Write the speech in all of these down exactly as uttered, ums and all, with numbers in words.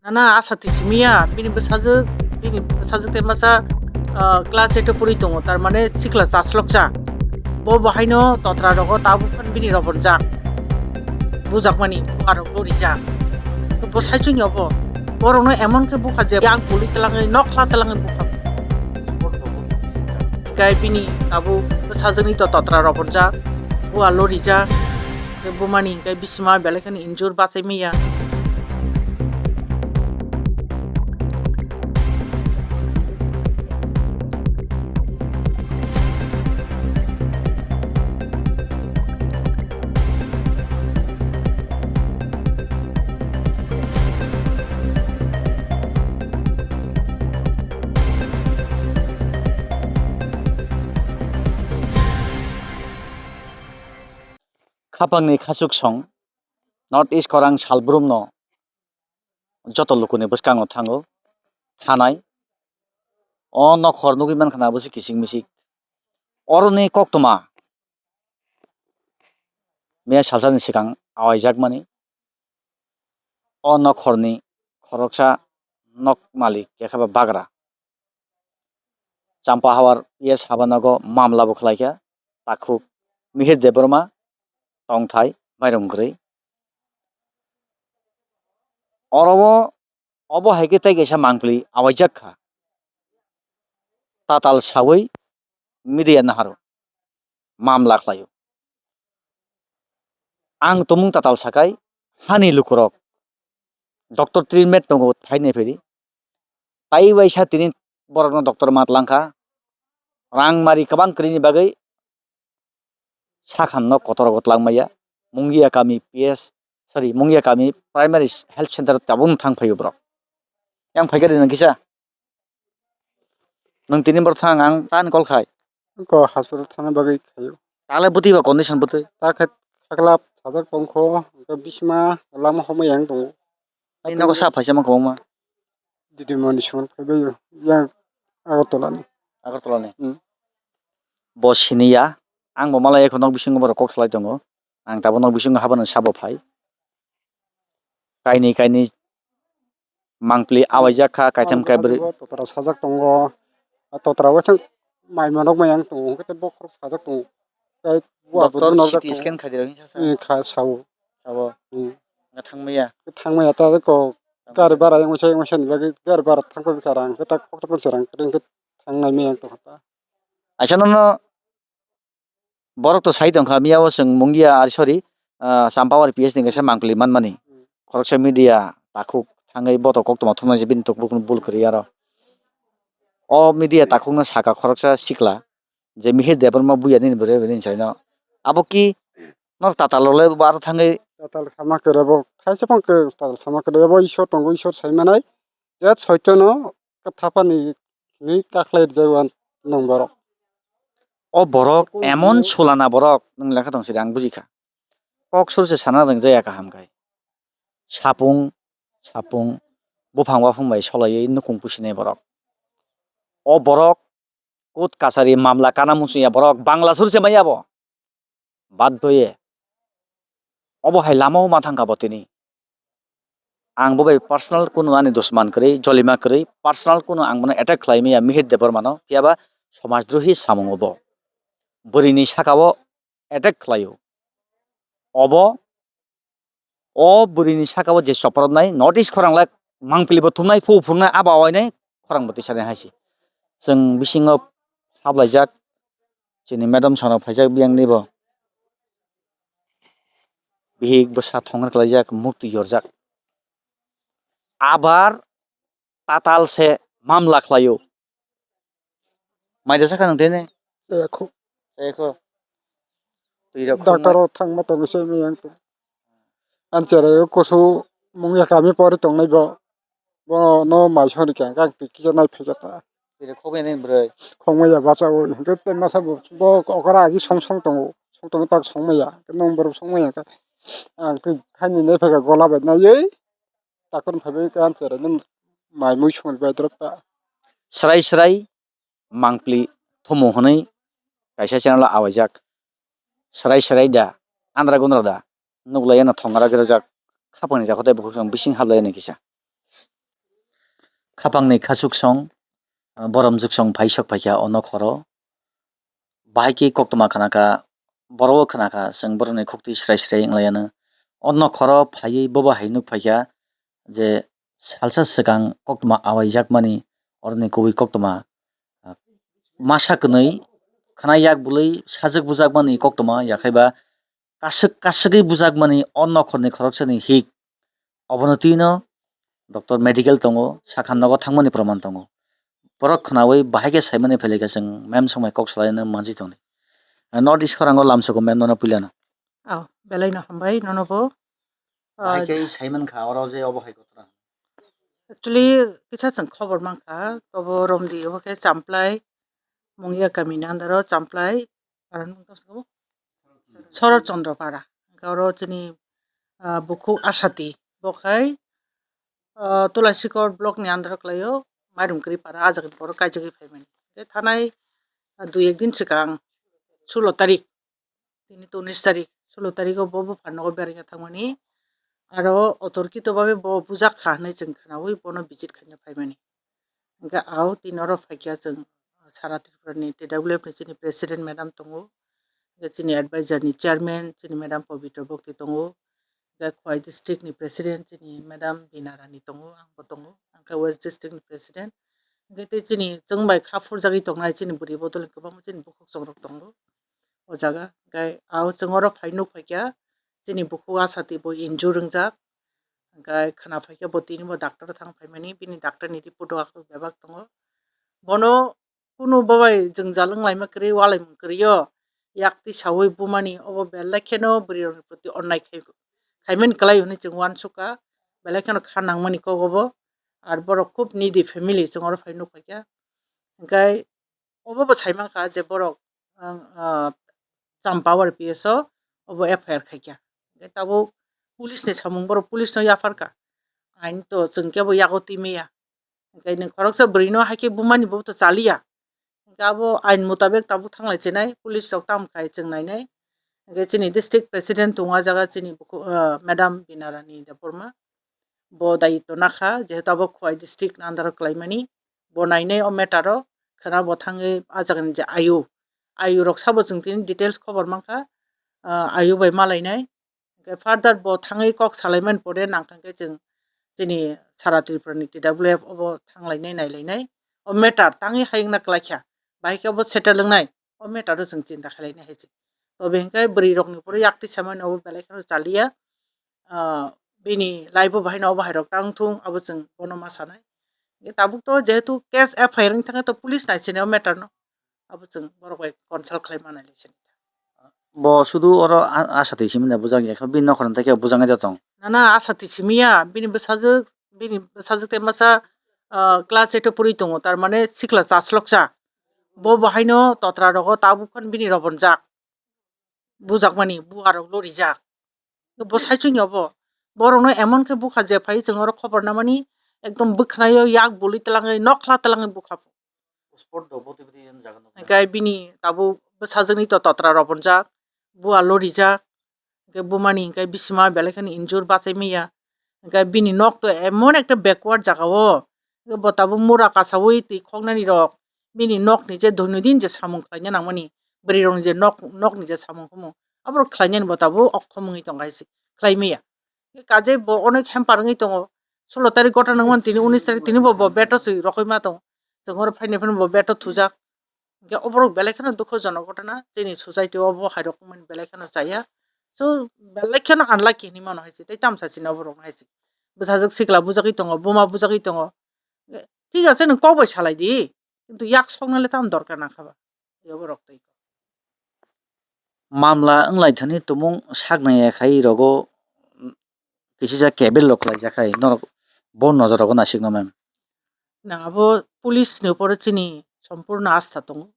Ana asa twi simi ya, bini bwsajwk, bini bwsajwk tei masa, ah, class eight o pori tongo, tar mane sikla chaslok cha. Bo bo haino totra rogo tabuk phan bini robon jak. Bujak mani, buharok lori jak. Bo sai chwng ya bo. Borok no emon khe bukha je yang puli telangwi, nokla telangwi bukha. Kai bini tabuk bwsajwk ni to totra robon jak, bua lori jak. Tei bumani hinkhe bisima belai kheno injure bachai manya. Khapangni khasuk song North East khorang salbrumno joto lukuni bwskango thango thanai. O nokhor nugwi mankha na, bo se kisik misik. Oroni koktwma miya salsani swkang awaijakmani. O nokhorni khoroksa nok malik, yakha ba bagra. Champa Hawar P S habanogo mamla bo khlaikha, takhuk Mihir Debbarma, tongthai, mairung kwrwi. Oro o, obo hai khe tei kaisa mangpili awaijak kha. Tatal sawi media naharo mamla khlaio. Ang tumung tatal sakai hani lukurok doctor treatment tongo thaini phiri. Tai waisa tini borokno doctor ma tlang kha. Rang mari kwbang kwrwini bagwi sakhamno kotor kotor lang maya. Mungia kami P S, sorry, Mungia kami primary health center tabung thang phaio borok. Yang phaikha de nang kisa. Nang tini bor thang ang tan call khai. Ko hospital thana bagwi khaio. Tale bwtwi ba condition bwtwi. Ta khe sakla sajak tongkho, hwnkhe bisma lama homai yang tongo. Ani nogo sa phaisa man kwbangma. Didimani song phaibaio, yang Agartala ni. Agartala ni. Hmm. Bo siniya, ang bo malai ekho nok bisingo borok kok salai tongo. Ang tabuk nok bisingo habani sabo phai. Kaini kaini mangpili awaijak kha, kaitham kaibrwi. Totra sajak tongo. A totra waisa mai manok mai yang tongo, hwnkhe bokhorok sajak tongo. Tei doctor C T scan khai di rok hinsa sa. Eh, kha sao. Sabo. Hmm. Nga thangmaya. Thangmaya ta ko gari bara yang waisa yang waisa ni bagwi gari bara thangpa bikha rang, hwnkhe ta kokta pon serang, hwnkhe thangnai maya tongkha ta. Aisa nono Borok to sai tongkha, miya o chwng Mungia, ah, sorry, ah, Champawar P S ni kaisa mangpili manmani. Hmm. Khoroksa media takhuk thangwi boto koktwma thumnai se bini tok bukung bul kwrwi aro. O media takhukno saka khoroksa sikla je Mihir Debbarma buya nini bwrwi bai nini saino. Abo ki nor tatal rok le bo aro thangwi. Tatal sama kwrwi bo, thaisa phang khe tatal sama kwrwi bo Isor tongo, Isor sai manai. Je soitono kwthapani ni kakhlai rwjak nwng borok. O borok emon sulana borok nwng lekha tong siri ang bujikha. Kok sur se sana rwngjaya kaham khai. Sapung, sapung, buphang waphang bai solaiwi nukung pusinai borok. O borok court kachari mamla kana muchungya borok Bangla sur se maya bo. Baddoye. Obo hai lama o ma thangkha bo tini. Ang bo bai personal kunu ani dusman kwrwi, jolima kwrwi, personal kunu ang bono attack khlai maya Mihir Debbarmano, phiyaba somaj drohi samung obo. Bwrwini saka o attack khlaio. Obo O bwrwini saka o je chopropnai, notice khorang le mangpili bo thumnai, phu phungnai, abo awainai khorang bo tisanai hai se. Chwng bisingo hablaijak, chini madam sono phaijak biyang ni bo. Bihik bwsa thongna klaijak, mukti yorjak. Abar tatal se mamla khlaio. Mai da sakha nang tene? Chayakho. Chayakho. Twi rok khum. Doctor o thangma tongo se miyang tong. Ang cherai o kusu Mungia kami pori tongnai bo. Bo no mai sori kha, ang twi kisa nai phai kha ta. Twi rok khogwi nai bwrwi. Khogmaya bacha o, hwnkhe tei masa bo, bo okora agi song song tongo. Song tongo tak songmaya. Nong borok songmaya kha. Ang twi khaini nai phai kha gola bai naiwi. Takhorni phaibai khe ang cherai no mai mui songri bai dorok ta. Srai srai mangpli thumu hwnwi kaisa channel o awaijak. Srai srai da, andra gundra da, nuklai ano thongra gra jak, khapangni jakhotai bukhuk chwng bising hablai ani kisa. Khapangni khasuksong, ah, boromjuksong phaisok phaikha o nokhoro. Bahai khe koktwma khnakha, borowo khnakha, chwng borokni khuktwi srai srai wnglaiano. O nokhoro phaiwi bobo hai nuk phaikha je salsa swkang koktwma awaijakmani, oroni kubui koktwma, ah, masa kwnwi khna yak bwlwi sajwk bujakmani koktwma, yakhaiba kaswk kaswgwi bujakmani o nokhorni khoroksani hik. Obono twino doctor medical tongo, sakha nogo thangmani proman tongo. Borok khnaui bahai khe saimani phailai khe chwng mem songbai kok salaina manjwi tongdi. North East khorango lamsoko mem nono puilano. Oh, belai no hambai nono bo. Bahai Ah, khe saiman kha oro je obo hai kotora. Actually, kisa chwng khobor mankha, obo romdi obo khe Champlai, Mungia kamini andaro Champlai, Sorot Chandra Para. Hwnkhe oro chini, ah, bukhuk Asati, bo khai, ah, Tulasikor block ni andaro kwlaio, Mairum Kwrwi Para, ah jagani borok kaijagwi phaimani. Hwnkhe thanai, ah, dui ek din swkang, sulo tarik, tini to unis tarik, sulo tariko bo buphar nogo beraina thangmani. Aro otorkito babe bo bujak kha hinwi chwng khnaui bono visit khaina phaimani. Hwnkhe ao tini oro phaikha chwng Sara Tripura ni T W F ni chini president madam tongo, hwnkhe chini advisor ni chairman chini madam Pabitra Bhakti tongo, hwnkhe Khowai district ni president chini madam Bina Rani tongo, ang bo tongo, hwnkhe West district ni president, hwnkhe tei chini chwng bai kha phurjagwi tongnai chini bwrwi bodol ni kwbangma chini bukhuk chongrok tongo o jaga, hwnkhe ao chwng oro phai nuk phaikha chini bukhuk Asati bo injure wngjak, hwnkhe khna phaikha bo tini bo doctor thang phaimani, bini doctor ni report o bebak tongo. Bono kunu babai jwngjal wnglaima kwrwi, walaimung kwrwi o yak tisaui bumani obo belai kheno bwrwi rokni proti onnai khai, khaimani kwlai hwnwi chwng uansukha, belai kheno kha nangmani kok obo, ar borok khub needy family chwng oro phai nuk phaikha, hwnkhe obo bo saimankha je borok, ah, ah, Champawar P S o obo F I R khaikha, hwnkhe tabuk police ni samung borok police no yapharkha, ain to chwng kebo yago twi maya. Hwnkhe nwng khoroksa bwrwino hai khe bumani bo to chaliya. Hwnkhe abo ain mutabek tabuk thanglai chinai, police rok tamo khai chwng nainai. Hwnkhe chini district president tongo ah jaga chini bukhu-, ah, madam Binarani Debbarma. Bo daitw nakha, jehetu abo Khowai district ni under o kwlaimani. Bo nainai o matter o, khwna bo thangwi ah jagani je ayu. Ayu rok sabo chwng tini details khobor mankha, ah, ayu bai malainai. Hwnkhe further bo thangwi kok salaimani pore nangthang khe chwng chini Sara Tripura ni T W F obo thanglainai nailainai. O matter tangwi hayungna kwlaikha. Bahai khe obo settle wngnai. O matter o chwng chinta khlainai hai se. Tobe hwnkhe bwrwi rokni phuru yak twi samani obo belai kheno chaliya. Ah, bini life o bahaino obo hai rok tang thung abo chwng bono ma sanai. Tabuk to jehetu case F I R wng thangkhe to police nai sini o matter no. Abo chwng borok bai consult khlai manai lai sini. Bo sudu oro a-, Asati simi da bujak ya khe, bini nokhorni tai khe bujak ya tong. Nana Asati simi ya, bini bwsajwk, bini bwsajwk tei masa, ah, class eight o puri tongo, tar mane sikla chaslok cha. Bo bo haino totra rogo tabuk phano bini robonjak. Bujakmani, buarok lorijak. Bo saichung ya bo. Borokno emon khe bukha je phai chwng oro khobor namani, ekdom bwkhnayo yak bului twlangwi, nokhla twlangwi bukha. Spot do boti boti yang jaga nukha. Hwnkhe bini tabuk bwsajwkni to totra robonjak, bua lorijak, hwnkhe bumani hwnkhe bisima belai kheno injure bachai manya. Hwnkhe bini nok to emon ekta backward jaga o, hwnkhe bo tabuk mura kasaui twi khoknani rok, bini nokni je doinodin je samung khlaina nangmani, bwrwi rokni je nok, nokni je samung humo, aborok khlainani bo tabuk okhom wngwi tongkha hai se, khlai manya. Hwnkhe kaje bo onek hamper wngwi tongo, sulo tarik gota nangmani tini unis tarik tini bo, bo beto se rokoi ma tongo. Chwng oro phaini phano bo beto thujak. Hwnkhe oborok belai kheno dukhojonok ghotona, chini society o bo hai rok wngmani belai kheno chaya. So, belai kheno unlucky hinwi mano hai se, tei tamsa chini oborok hai se. Bwsajwk sikla bujagwi tongo, buma bujagwi tongo. Thik ase, nwng kok bai salai di, kintu yak sokna le tamo dorkar nangkha ba, oborok tei. Mamla wnglai thani tumung sak naiya khai rogo, kisisa cable rok khlaijak hai, norok bo nojor rogo naisik no mem. Na abo police ni upor chini sompurno astha tongo.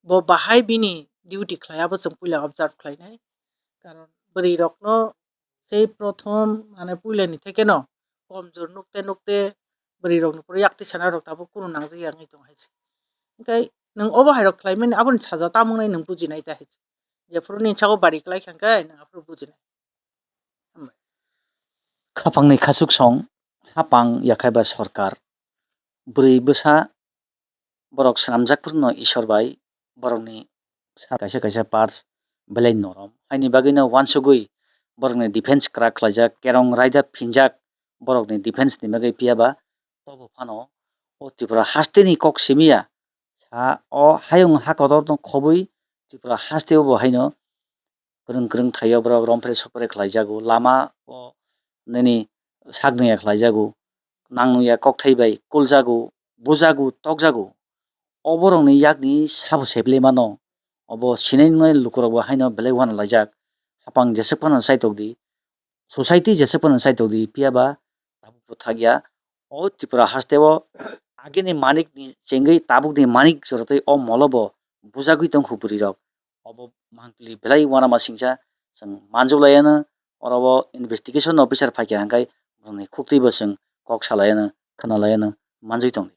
Bo bahai bini duty khlai abo chwng puila observe khlainai. Karon bwrwi rokno sei prothom mane puila ni theke no komjor nukte nukte bwrwi rokni pore yak twi sana rok tabuk kunu nangjak ya wngwi tong hai se. Hwnkhe nwng obo hai rok khlaimani aboni saja tamo wngnai nwng bujinai ta hai se. Jephuru ni sago bari klai kha hwnkhe nwng aphuru bujinai. Khapangni khachuk song, hapang yakhai ba sorkar. bwrwi bwsa borok swnamjak phuru no Isor bai borokni sa kaisa kaisa parts belai norom. Haini bagwi no uansugwi borokni defense kwrak khlaijak, kerong raida phinjak borokni defense ni bagwi, phiya ba tobo phano o Tripura haste ni kok simi ya. Sa o hayung ha kotor no khobwi Tripura haste o bo haino kwrwng kwrwng thaio borok romphre sopre khlaijago, lama o nini sak nungya khlaijago, nang nungya kokthai bai kuljago, bujago, tokjago. O borokni yakni sabo seplima no obo sinai nungnai lukurok bo haino belai uanalaijak. Hapang jeswk phano chaitok di, society jeswk phano chaitok di, phiya ba tabuk bo thakya. O Tripura haste o agini manik ni chengwi tabuk ni manik jora tei o molo bo bujagwi tongkhu bwrwi rok. Obo mangpili belai uanama singcha chwng manjwk laiano, oro o investigation officer phaikha hwnkhe borokni khuktwi bo chwng kok salaiano, khwnalaiano manjwi tongdi.